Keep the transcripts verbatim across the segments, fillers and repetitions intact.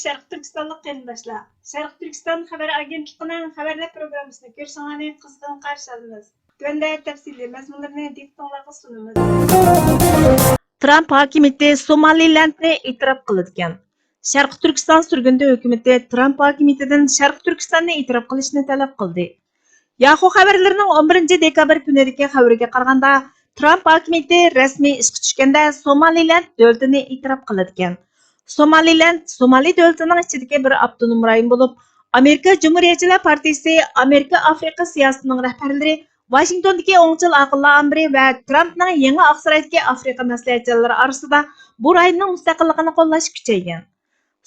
شەرقىي تۈركىستانلىق قېرىنداشلار، شەرقىي تۈركىستان خەۋەر ئاگېنتلىقىنىڭ خەۋەرلەر پروگراممىسىنى كۆرۈشۈڭلارنى قىزغىن قارشى ئالىمىز. تۆۋەندە تەپسىلىي مەزمۇنلىرىنى دىققىتىڭلارغا سۇنىمىز. ترامپ ھاكىمىيىتى سومالىلەندنى ئېتىراپ قىلىدىكەن. شەرقىي تۈركىستان سۈرگۈندە ھۆكۈمىتى ترامپ ھاكىمىيىتىدىن شەرقىي تۈركىستاننى ئېتىراپ قىلىشنى تەلەپ قىلدى. ياخۇ خەۋەرلىرىنىڭ ئون بىرىنچى دېكابىر كۈنىدىكى خەۋىرىگە قارىغاندا، ترامپ ھاكىمىيىتى رەسمىي ئىشقا چۈشكەندە سومالىلەند دۆلىتىنى ئېتىراپ قىلىدىكەن. سومالىلەند سومالى دۆلىتىنىڭ ئىچىدىكى بىر ئاپتونوم رايون بولۇپ، ئامېرىكا جۇمھۇرىيەتچىلەر پارتىيىسى ئامېرىكا ئافرىقا سىياسىتىنىڭ رەھبەرلىرى ۋاشىنگتوندىكى ئوڭچىل ئاقىللار ئامبىرى ۋە ترامپنىڭ يېڭى ئاقسارايدىكى ئافرىقا مەسلىھەتچىلىرى ئارىسىدا بۇ رايوننىڭ مۇستەقىللىقىنى قوللاش كۈچەيگەن.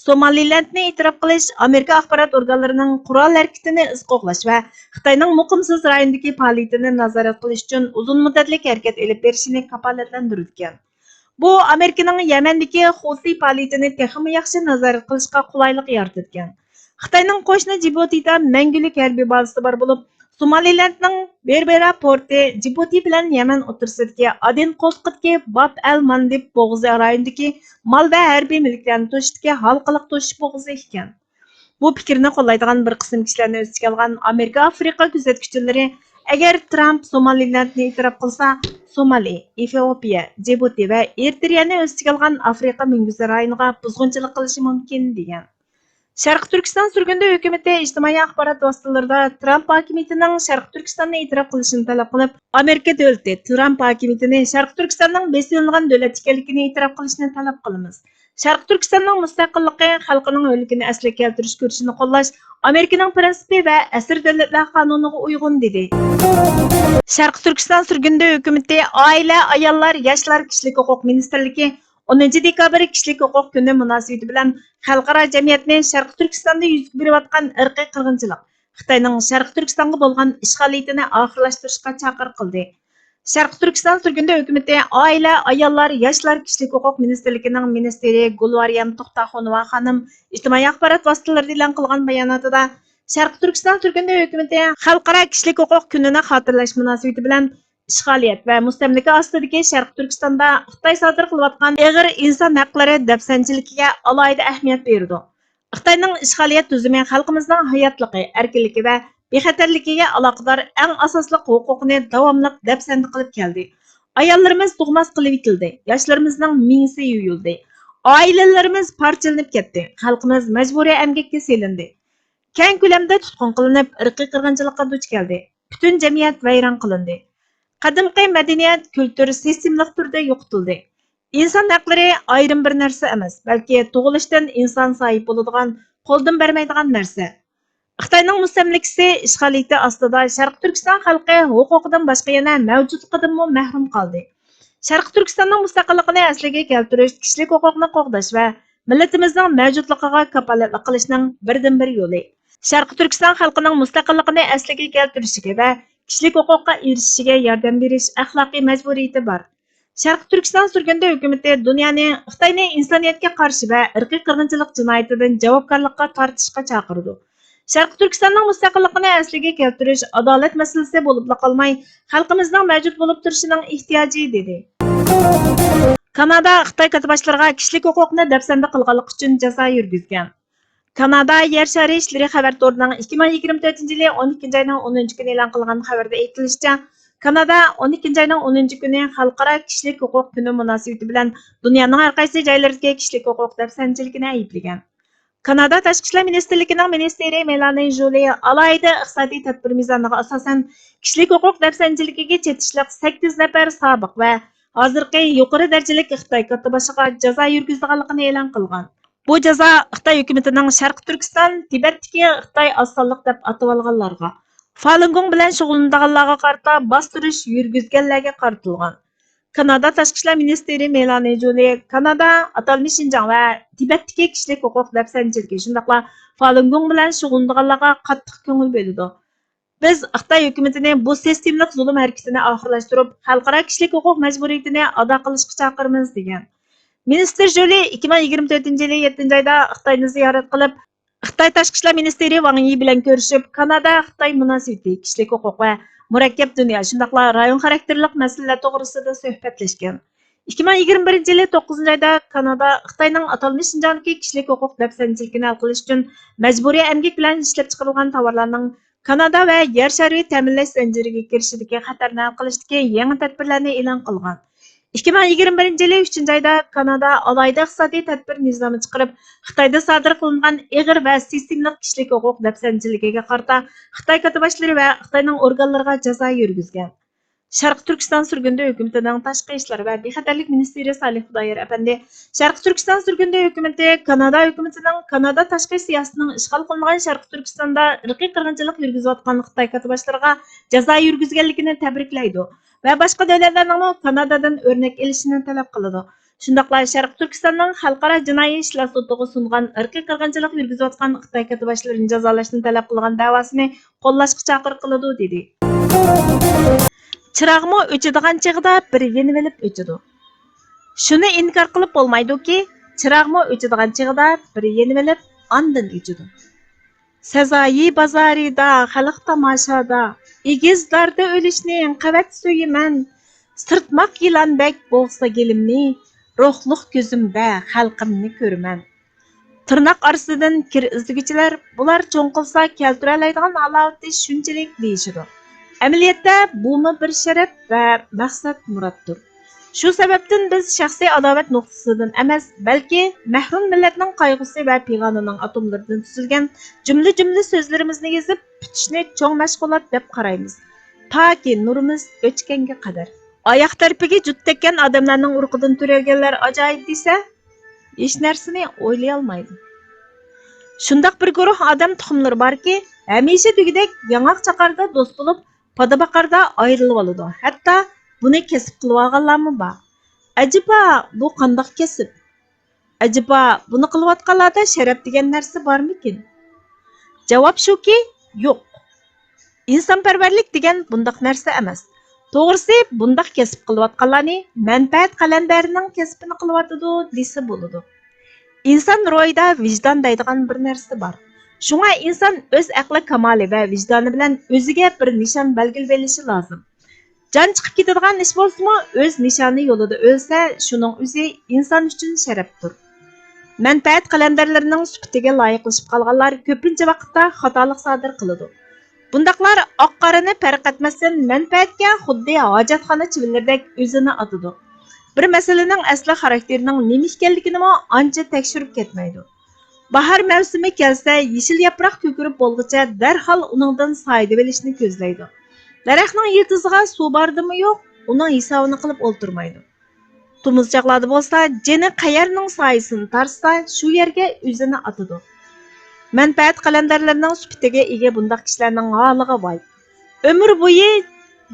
سومالىلەندنى ئېتىراپ قىلىش ئامېرىكا ئاخبارات ئورگانلىرىنىڭ قورال ھەرىكىتىنى ئىز قوغلاش ۋە خىتاينىڭ مۇقىمسىز رايوندىكى پائالىيىتىنى نازارەت قىلىش ئۈچۈن ئۇزۇن مۇددەتلىك ھەرىكەت ئېلىپ بېرىشىنى كاپالەتلەندۈرىدىكەن. بۇ ئامېرىكىنىڭ يەمەندىكى خۇسى پائالىيىتىنى تېخىمۇ ياخشى نازارەت قىلىشقا قولايلىق يارىتىدىكەن. خىتاينىڭ قوشنا جىبۇتىدا مەڭگۈلۈك ھەربىي بازىسى بار بولۇپ، سومالىلەندنىڭ بېربېرا پورتى جىبۇتى بىلەن يەمەن ئوتتۇرىسىدىكى ئادېن قولتۇقىدىكى باب ئەل ماندىب بوغۇزى رايونىدىكى مال ۋە ھەربىي مۈلۈكلەرنى توشۇشتىكى ھالقىلىق توشۇش بوغۇزى ئىكەن. بۇ پىكىرنى قوللايدىغان بىر قىسىم كىشىلەرنى ئۆز ئىچىگە ئالغان ئامېرىكا ئافرىقا كۆزەتكۈچىلىرى، ئەگەر ترامپ سومالىلەندنى ئېتىراپ قىلسا، سومالى، ئېفىئوپىيە، جىبۇتى ۋە ئېرىترېيەنى ئۆز ئىچىگە ئالغان ئافرىقا مۈڭگۈزى رايونىغا بۇزغۇنچىلىق قىلىشى مۇمكىن، دېگەن. شەرقىي تۈركىستان سۈرگۈندە ھۆكۈمىتى ئىجتىمائىي ئاخبارات ۋاسىتىلىرىدا ترامپ ھاكىمىيىتىنىڭ شەرقىي تۈركىستاننى ئېتىراپ قىلىشىنى تەلەپ قىلىپ، ئامېرىكا دۆلىتى ترامپ ھاكىمىيىتىنى شەرقىي تۈركىستاننىڭ بېسىۋېلىنغان دۆلەت ئىكەنلىكىنى ئېتىراپ قىلىشنى تەلەپ قىلىمىز. شەرقىي تۈركىستاننىڭ مۇستەقىللىقى، خەلقىنىڭ ھۆرلۈكىنى ئەسلىگە كەلتۈرۈش كۈرىشىنى قوللاش ئامېرىكىنىڭ پىرىنسىپى ۋە ئەسىر دۆلەتلەر قانۇنىغا ئۇيغۇن، دېدى. شەرقىي تۈركىستان سۈرگۈندە ھۆكۈمىتى ئائىلە، ئاياللار، ياشلار، كىشىلىك ھوقۇق مىنىستىرلىكى ئونىنچى دېكابىر كىشىلىك ھوقۇق كۈنى مۇناسىۋىتى بىلەن خەلقئارا جەمئىيەتنى شەرقىي تۈركىستاندا يۈز بېرىۋاتقان ئىرقىي قىرغىنچىلىق، خىتاينىڭ شەرقىي تۈركىستانغا بولغان ئىشغالىيىتىنى ئاخىرلاشتۇرۇشقا چاقىرىق قىلدى. شەرقىي تۈركىستان سۈرگۈندە ھۆكۈمىتى ئائىلە، ئاياللار، ياشلار، كىشىلىك ھوقۇق مىنىستىرلىكىنىڭ مىنىستىرى گۈلۋارىيەم توختاخۇنوۋا خانىم ئىجتىمائىي ئاخبارات ۋاسىتىلىرىدا ئېلان قىلغان باياناتىدا، شەرقىي تۈركىستان سۈرگۈندە ھۆكۈمىتى خەلقئارا كىشىلىك ھوقۇق كۈنىنى خاتىرىلەش مۇناسىۋىتى بىلەن ئىشغالىيەت ۋە مۇستەملىكە ئاستىدىكى شەرقىي تۈركىستاندا خىتاي سادىر قىلىۋاتقان ئېغىر ئىنسان ھەقلىرى دەپسەندىچىلىكىگە ئالاھىدە ئەھمىيەت بېرىدۇ. خىتاينىڭ ئىشغالىيەت تۈزۈمى خەلقىمىزنىڭ ھاياتلىقى، ئەركىنلىكى ۋە بىخەتەرلىكىگە ئالاقىدار ئەڭ ئاساسلىق ھوقۇقنى داۋاملىق دەپسەندە قىلىپ كەلدى. ئاياللىرىمىز تۇغماس قىلىۋېتىلدى، ياشلىرىمىزنىڭ مېڭىسى يۇيۇلدى، ئائىلىلىرىمىز پارچىلىنىپ كەتتى، خەلقىمىز مەجبۇرىي ئەمگەككە سېلىندى. كەڭ كۆلەمدە تۇتقۇن قىلىنىپ، ئىرقىي قىرغىنچىلىققا دۇچ كەلدى. پۈتۈن جەمئىيەت ۋەيران قىلىندى. قەدىمكى مەدەنىيەت، كۈلتۈر سىستېمىلىق تۈردە يوقىتىلدى. ئىنسان ھەقلىرى ئايرىم بىر نەرسە ئەمەس، بەلكى تۇغۇلۇشتىن ئىنسان ساھىب بولىدىغان، قولدىن بەرمەيدىغان نەرسە. خىتاينىڭ مۇستەملىكىسى ئىشغالىيىتى ئاستىدا شەرقىي تۈركىستان خەلقى ھوقۇقىدىن باشقا يەنە مەۋجۇتلۇقىدىنمۇ مەھرۇم قالدى. شەرقىي تۈركىستاننىڭ مۇستەقىللىقىنى ئەسلىگە كەلتۈرۈش، كىشىلىك ھوقۇقنى قوغداش ۋە مىللىتىمىزنىڭ مەۋجۇتلۇقىغا كاپالەتلىك قىلىشنىڭ بىردىنبىر يولى. شەرقىي تۈركىستان خەلقىنىڭ مۇستەقىللىقىنى ئەسلىگە كەلتۈرۈشىگە ۋە كىشىلىك ھوقۇققا ئېرىشىشىگە ياردەم بېرىش ئەخلاقىي مەجبۇرىيىتى بار. شەرقىي تۈركىستان سۈرگۈندە ھۆكۈمىتى دۇنيانى خىتاينى ئىنسانىيەتكە قارشى ۋە ئىرقىي قىرغىنچىلىق جىنايىتىدىن جاۋابكارلىققا تارتىشقا چاقىرىدۇ. شەرقىي تۈركىستاننىڭ مۇستەقىللىقىنى ئەسلىگە كەلتۈرۈش ئادالەت مەسىلىسى بولۇپلا قالماي، خەلقىمىزنىڭ مەۋجۇت بولۇپ تۇرۇشىنىڭ ئېھتىياجى، دېدى. كانادا خىتاي كاتتىباشلىرىغا كىشىلىك ھوقۇقنى دەپسەندە قىلغانلىقى ئۈچۈن جازا يۈرگۈزگەن. كانادا يەر شارى ئىشلىرى خەۋەر تورىنىڭ ئىككى مىڭ يىگىرمە تۆتىنچى يىلى ئون ئىككىنچى ئاينىڭ ئونىنچى كۈنى ئېلان قىلغان خەۋەردە ئېيتىلىشىچە، كانادا ئون ئىككىنچى ئاينىڭ ئونىنچى كۈنى خەلقئارا كىشىلىك ھوقۇق كۈنى مۇناسىۋىتى بىلەن دۇنيانىڭ ھەر قايسى جايلىرىدىكى كىشىلىك ھوقۇق دەپسەندىچىلىكىنى ئەيىبلىگەن. كانادا تاشقى ئىشلار مىنىستىرلىكىنىڭ مىنىستىرى مېلانى ژولى ئالاھىدە ئىقتىسادىي تەدبىر مىزانىغا ئاساسەن، كىشىلىك ھوقۇق دەپسەندىچىلىكىگە چېتىشلىق سەككىز نەپەر سابىق ۋە ھازىرقى يۇقىرى دەرىجىلىك خىتاي كاتتىباشىغا جازا يۈرگۈزىدىغانلىقىنى ئېلان قىلغان. بۇ جازا خىتاي ھۆكۈمىتىنىڭ شەرقىي تۈركىستان، تىبەتتىكى خىتاي ئاز سانلىق دەپ ئاتىۋالغانلارغا، فالۇنگوڭ بىلەن شۇغۇللىنىدىغانلارغا قارىتا باستۇرۇش يۈرگۈزگەنلەرگە قارىتىلغان. كانادا تاشقى ئىشلار مىنىستىرى مېلانى جولى كانادا ئاتالمىش شىنجاڭ ۋە تىبەتتىكى كىشىلىك ھوقۇق دەپسەندىچىلىكى، شۇنداقلا فالۇنگوڭ بىلەن شۇغۇللىنىدىغانلارغا قاتتىق كۆڭۈل بۆلىدۇ. بىز خىتاي ھۆكۈمىتىنى بۇ سىستېمىلىق زۇلۇم ھەرىكىتىنى ئاخىرلاشتۇرۇپ، خەلقئارا كىشىلىك ھوقۇق مەجبۇرىيىتىنى ئادا قىلىشقا چاقىرىمىز، دېگەن. مىنىستىر جولى ئىككى مىڭ يىگىرمە تۆتىنچى يىلى يەتتىنچى ئايدا خىتاينى زىيارەت قىلىپ، خىتاي تاشقى ئىشلار مىنىستىرى ۋاڭ يى بىلەن كۆرۈشۈپ، كانادا خىتاي مۇناسىۋىتى، كىشىلىك ھوقۇق ۋە مۇرەككەپ دۇنيا، شۇنداقلا رايون خاراكتېرلىق مەسىلىلەر توغرىسىدا سۆھبەتلەشكەن. ئىككى مىڭ يىگىرمە بىرىنچى يىلى توققۇزىنچى ئايدا كانادا خىتاينىڭ ئاتالمىش شىنجاڭدىكى كىشىلىك ھوقۇق دەپسەندىچىلىكىنى ھەل قىلىش ئۈچۈن مەجبۇرىي ئەمگەك بىلەن ئىشلەپچىقىرىلغان تاۋارلارنىڭ كانادا ۋە يەر شارى تەمىنلەش زەنجىرىگە كىرىشىدىكى خەتەرنى ھەل قىلىشتىكى يېڭى تەدبىرلەرنى ئېلان قىلغان. ئىككى مىڭ يىگىرمە بىرىنچى يىلى ئۈچىنچى ئايدا كانادا ئالاھىدە ئىقتىسادىي تەدبىر نىزامى چىقىرىپ، خىتايدا سادىر قىلىنغان ئېغىر ۋە سىستېمىلىق كىشىلىك ھوقۇق دەپسەندىچىلىكىگە قارىتا خىتاي كاتتىباشلىرى ۋە خىتاينىڭ ئورگانلىرىغا جازا يۈرگۈزگەن. شەرقىي تۈركىستان سۈرگۈندە ھۆكۈمىتىنىڭ تاشقى ئىشلار ۋە بىخەتەرلىك مىنىستىرى سالىھ خۇدايار ئەپەندى شەرقىي تۈركىستان سۈرگۈندە ھۆكۈمىتى كانادا ھۆكۈمىتىنىڭ كانادا تاشقى سىياسىتىنىڭ ئىشغال قىلىنغان شەرقىي تۈركىستاندا ئىرقىي قىرغىنچىلىق يۈرگۈزۈۋاتقان خىتاي كاتتىباشلىرىغا جازا يۈرگۈزگەنلىكىنى تەبرىكلەيدۇ ۋە باشقا دۆلەتلەرنىڭمۇ كانادادىن ئۆرنەك ئېلىشىنى تەلەپ قىلىدۇ. شۇنداقلا شەرقىي تۈركىستاننىڭ خەلقئارا جىنايى ئىشلار سوتىغا سۇنغان ئىرقىي قىرغىنچىلىق يۈرگۈزۈۋاتقان خىتاي كاتتىباشلىرىنى جازالاشنى تەلەپ قىلغان دەۋاسىنى قوللاشقا چاقىرىق قىلىدۇ، دېدى. چىراغمۇ ئۆچىدىغان چېغىدا بىر يېنىۋېلىپ ئۆچىدۇ. شۇنى ئىنكار قىلىپ بولمايدۇكى، چىراغمۇ ئۆچىدىغان چېغىدا بىر يېنىۋېلىپ ئاندىن ئۆچىدۇ. سازايى بازارىدا، خەلق تاماشادا، ئېگىز داردا ئۆلۈشنى قەۋەت سۆيىمەن. سىرتماق يىلاندەك بوغسا گېلىمنى، روھلۇق كۆزۈمدە خەلقىمنى كۆرىمەن. تىرناق ئارىسىدىن كىر ئىزدىگۈچىلەر، بۇلار چوڭ قىلسا كەلتۈرەلەيدىغان ھالاۋىتى شۇنچىلىك دېيىشىدۇ. ئەمەلىيەتتە بۇمۇ بىر شەرەپ ۋە مەقسەت مۇراتتۇر. شۇ سەۋەبتىن بىز شەخسىي ئاداۋەت نۇقتىسىدىن ئەمەس، بەلكى مەھرۇم مىللەتنىڭ قايغۇسى ۋە پىغانىنىڭ ئاتوملىرىدىن تۈزۈلگەن جۈملە-جۈملە سۆزلىرىمىزنى يېزىپ پۈتۈشنى چوڭ مەشغۇلات دەپ قارايمىز. تاكى نۇرىمىز ئۆچكەنگە قەدەر. ئاياق تەرىپىگە جۈت تەگكەن ئادەملەرنىڭ ئۇرۇقىدىن تۈرەلگەنلەر ئاجايىپ دېسە، ھېچ نەرسىنى ئويلىيالمايدۇ. شۇنداق بىر گۇرۇھ ئادەم تۇخۇملىرى باركى، ھەمىشە دېگۈدەك ياڭاق چاقاردا دوست بولۇپ، پادا باقاردا ئايرىلىۋالىدۇ. ھەتتا بۇنى كەسىپ قىلىۋالغانلارمۇ بار. ئەجەبا، بۇ قانداق كەسىپ؟ ئەجەبا، بۇنى قىلىۋاتقانلاردا شەرەپ دېگەن نەرسە بارمىكىن؟ جاۋاب شۇكى، يوق. ئىنسانپەرۋەرلىك دېگەن بۇنداق نەرسە ئەمەس. توغرىسى، بۇنداق كەسىپ قىلىۋاتقانلارنى مەنپەئەت قەلەندەرىنىڭ كەسپىنى قىلىۋاتىدۇ دېسە بولىدۇ. ئىنسان روھىدا ۋىجدان دەيدىغان بىر نەرسە بار. شۇڭا ئىنسان ئۆز ئەقلى كامالى ۋە ۋىجدانى بىلەن ئۆزىگە بىر نىشان بەلگىلىۋېلىشى لازىم. جان چىقىپ كېتىدىغان ئىش بولسىمۇ، ئۆز نىشانى يولىدا ئۆلسە، شۇنىڭ ئۆزى ئىنسان ئۈچۈن شەرەپتۇر. مەنپەئەت قەلەندەرلىرىنىڭ سۈپىتىگە لايىقلىشىپ قالغانلار كۆپىنچە ۋاقىتتا خاتالىق سادىر قىلىدۇ. بۇنداقلار ئاق-قارىنى پەرق ئەتمەستىن، مەنپەئەتكە خۇددى ھاجەتخانا چىۋىنلىرىدەك ئۆزىنى ئاتىدۇ. بىر مەسىلىنىڭ ئەسلى خاراكتېرىنىڭ نېمە ئىكەنلىكىنىمۇ ئانچە تەكشۈرۈپ كەتمەيدۇ. باھار مەۋسۇمى كەلسە، يېشىل ياپراق كۆكىرىپ بولغۇچە دەرھال ئۇنىڭدىن سايىدىۋېلىشنى كۆزلەيدۇ. دەرەخنىڭ يىلتىزىغا سۇ باردىمۇ يوق، ئۇنىڭ ھېسابىنى قىلىپ ئولتۇرمايدۇ. تومۇز چاغلاردا بولسا، جېنى قەيەرنىڭ سايىسىنى تارتسا، شۇ يەرگە ئۆزىنى ئاتىدۇ. مەنپەئەت قەلەندەرلىرىنىڭ سۈپىتىگە ئىگە بۇنداق كىشىلەرنىڭ ھالىغا ۋاي! ئۆمۈر بويى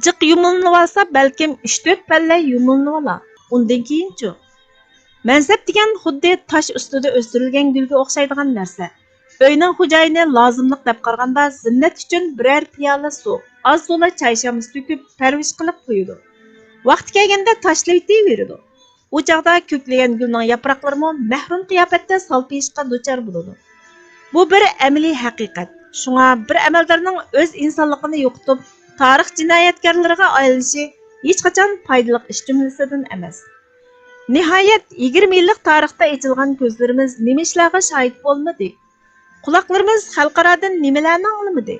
جىق يۇمىلىنىۋالسا، بەلكىم ئۈچ-تۆت پەللە يۇمىلىنىۋالار. ئۇندىن كېيىنچۇ؟ مەنسەپ دېگەن خۇددى تاش ئۈستىدە ئۆستۈرۈلگەن گۈلگە ئوخشايدىغان نەرسە. ئۆينىڭ خوجايىنى لازىملىق دەپ قارىغاندا، زىننەت ئۈچۈن بىرەر پىيالە سۇ، ئاز-تولا چاي شامىسى تۆكۈپ، پەرۋىش قىلىپ قويىدۇ. ۋاقتى كەلگەندە تاشلىۋېتىۋېرىدۇ. ئۇ چاغدا كۆكلىگەن گۈلنىڭ ياپراقلىرىمۇ مەھرۇم قىياپەتتە سالپىيىشقا دۇچار بولىدۇ. بۇ بىر ئەمەلىي ھەقىقەت. شۇڭا بىر ئەمەلدارنىڭ ئۆز ئىنسانلىقىنى يوقىتىپ، تارىخ جىنايەتكارلىرىغا ئايلىنىشى ھېچقاچان پايدىلىق ئىش جۈملىسىدىن ئەمەس. نىھايەت، يىگىرمە يىللىق تارىختا ئېچىلغان كۆزلىرىمىز نېمە ئىشلارغا شاھىت بولمىدى؟ قۇلاقلىرىمىز خەلقئارادىن نېمىلەرنى ئاڭلىمىدى؟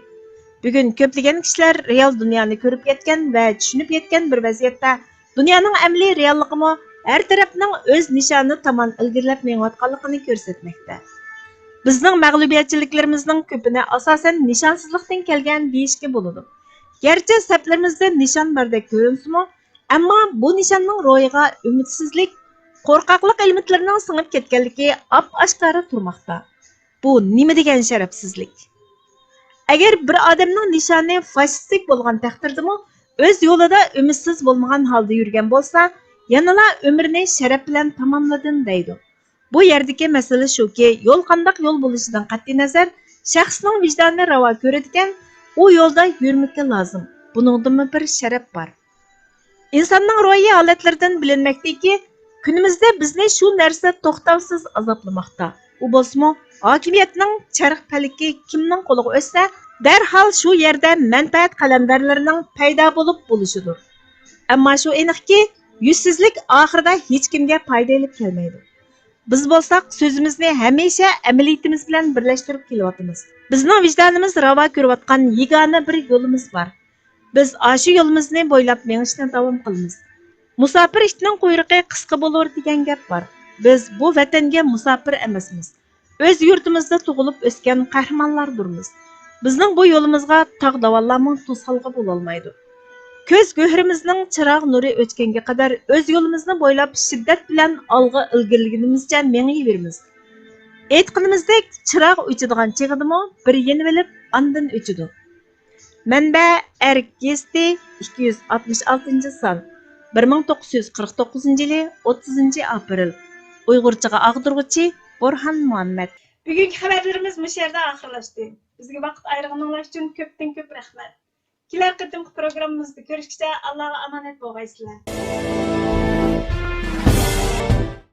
بۈگۈن كۆپلىگەن كىشىلەر رېئال دۇنيانى كۆرۈپ يەتكەن ۋە چۈشىنىپ يەتكەن بىر ۋەزىيەتتە، دۇنيانىڭ ئەمەلىي رېئاللىقىمۇ ھەر تەرەپنىڭ ئۆز نىشانى تامان ئىلگىرىلەپ مېڭىۋاتقانلىقىنى كۆرسەتمەكتە. بىزنىڭ مەغلۇبىيەتچىلىكلىرىمىزنىڭ كۆپىنى ئاساسەن نىشانسىزلىقتىن كەلگەن دېيىشكە بولىدۇ. گەرچە سەپلىرىمىزدە نىشان باردەك كۆرۈنسىمۇ، ئەمما بۇ نىشاننىڭ روھىغا ئۈمىدسىزلىك، قورقاقلىق ئېلېمېنتلىرىنىڭ سىڭىپ كەتكەنلىكى ئاپئاشكارا تۇرماقتا. بۇ نېمە دېگەن شەرەپسىزلىك؟ ئەگەر بىر ئادەمنىڭ نىشانى فاشىستىك بولغان تەقدىردىمۇ، ئۆز يولىدا ئۈمىدسىز بولمىغان ھالدا يۈرگەن بولسا، يەنىلا ئۆمرىنى شەرەپ بىلەن تاماملىدىم دەيدۇ. بۇ يەردىكى مەسىلە شۇكى، يول قانداق يول بولۇشىدىن قەتئىينەزەر، شەخسنىڭ ۋىجدانى راۋا كۆرىدىكەن، ئۇ يولدا يۈرمىكى لازىم. بۇنىڭدىمۇ بىر شەرەپ بار. ئىنساننىڭ روھىي ھالەتلىرىدىن بىلىنمەكتىكى، كۈنىمىزدە بىزنى شۇ نەرسە توختاۋسىز ئازابلىماقتا. ئۇ بولسىمۇ، ھاكىمىيەتنىڭ چەرخ پەلىكى كىمنىڭ قولىغا ئۆتسە، دەرھال شۇ يەردە مەنپەئەت قەلەندەرلىرىنىڭ پەيدا بولۇپ بولۇشىدۇر. ئەمما شۇ ئېنىقكى، يۈزسىزلىك ئاخىرىدا ھېچكىمگە پايدا ئېلىپ كەلمەيدۇ. بىز بولساق سۆزىمىزنى ھەمىشە ئەمەلىيىتىمىز بىلەن بىرلەشتۈرۈپ كېلىۋاتىمىز. بىزنىڭ ۋىجدانىمىز راۋا كۆرۈۋاتقان يېگانە بىر يولىمىز بار. بىز ئاشۇ يولىمىزنى بويلاپ مېڭىشنى داۋام قىلىمىز. مۇساپىر ئىتنىڭ قۇيرۇقى قىسقا بولۇر دېگەن گەپ بار. بىز بۇ ۋەتەنگە مۇساپىر ئەمەسمىز. ئۆز يۇرتىمىزدا تۇغۇلۇپ ئۆسكەن قەھرىمانلاردۇرمىز. بىزنىڭ بۇ يولىمىزغا تاغ داۋانلارمۇ توسالغۇ بولالمايدۇ. كۆز گۆھىرىمىزنىڭ چىراغ نۇرى ئۆچكەنگە قەدەر ئۆز يولىمىزنى بويلاپ شىددەت بىلەن ئالغا ئىلگىرىلىگىنىمىزچە مېڭىۋېرىمىز. ئېيتقىنىمىزدەك، چىراغ ئۆچىدىغان چېغىدىمۇ بىر يېنىۋېلىپ ئاندىن ئۆچىدۇ. مەنبە: ئەرك گېزىتى، ئىككى يۈز ئاتمىش ئالتىنچى سان، بىر مىڭ توققۇز يۈز قىرىق توققۇزىنچى يىلى ئوتتۇزىنچى ئاپرېل. ئۇيغۇرچىغا ئاغدۇرغۇچى: بورھان مۇھەممەد. بۈگۈنكى خەۋەرلىرىمىز مۇشۇ يەردە ئاخىرلاشتى. بىزگە ۋاقىت ئايرىغىنىڭلار ئۈچۈن كۆپتىن كۆپ رەھمەت. كېلەر قېتىمقى پروگراممىمىزدا كۆرۈشكىچە ئاللاغا ئامانەت بولغايسىلەر.